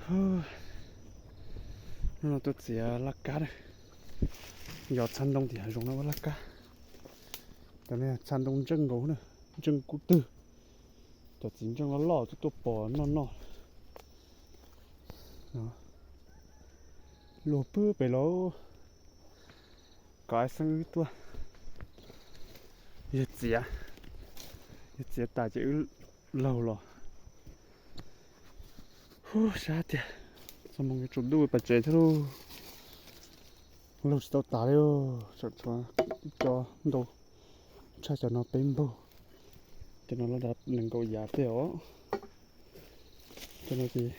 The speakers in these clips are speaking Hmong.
Hnub no tuaj txiav laj kab na, yog txhab ntoo tim hav zoov no ua laj kab. Cov no txhab ntoo ntseej nkaus na, ntseej kub twg. Cov txiv ntseej loj loj twb tuaj pos noj noj. Luag pw pem los kom ai xeeb wb tuaj. Yog txiav, yog txiav tas ces wb laug los. Hu, sab tiag. Txog moo yuav tsaus ntuj pais tsev thiab lauj. Laug tsis tau tas li. Tsam tshuav ib co ntau tshaj cov no peb npaug. Cov no loj dab nees nkaum yav tej os. Cov no ces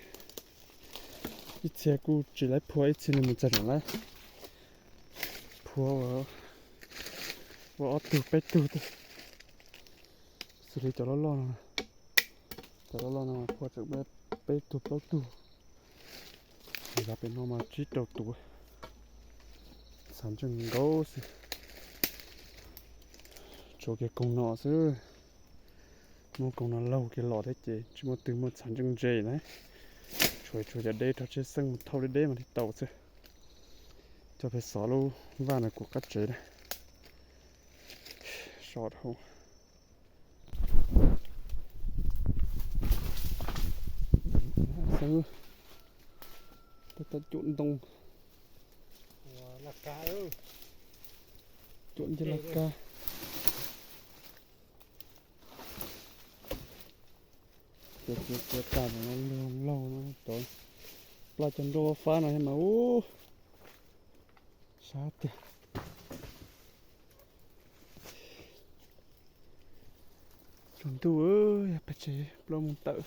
ib txhia kuj tsis laib phua, ib txhia nws mus txog tseem laib phua ua ob tug peb tug tej. Xws li cov loj loj no, cov loj loj no phua tseem peb tug plaub tug. Yog pem no mas tsib rau tus. Txhav ntseej nkaus xwb. Tsuav kiag koog no xwb. Muab koog no laug kiag los thiab ces tsis muaj twg muaj txhav ntseej ntse na. Tshuav, tshuav cov deb rau tsheb xeeb mus thauj deb deb mas thiaj tau xwb. Coj peb xov lub vaj no kuv qab tsev na. Sov dhau. Xeeb, tab tom cuam ntoo. Cuam ncej laj kab. Ces txiav txiav tas no laug no cov plab cov nroj fab no thiab mas ub, sab tiag. Tsaus ntuj, yog peb tsev plaub mus tawm.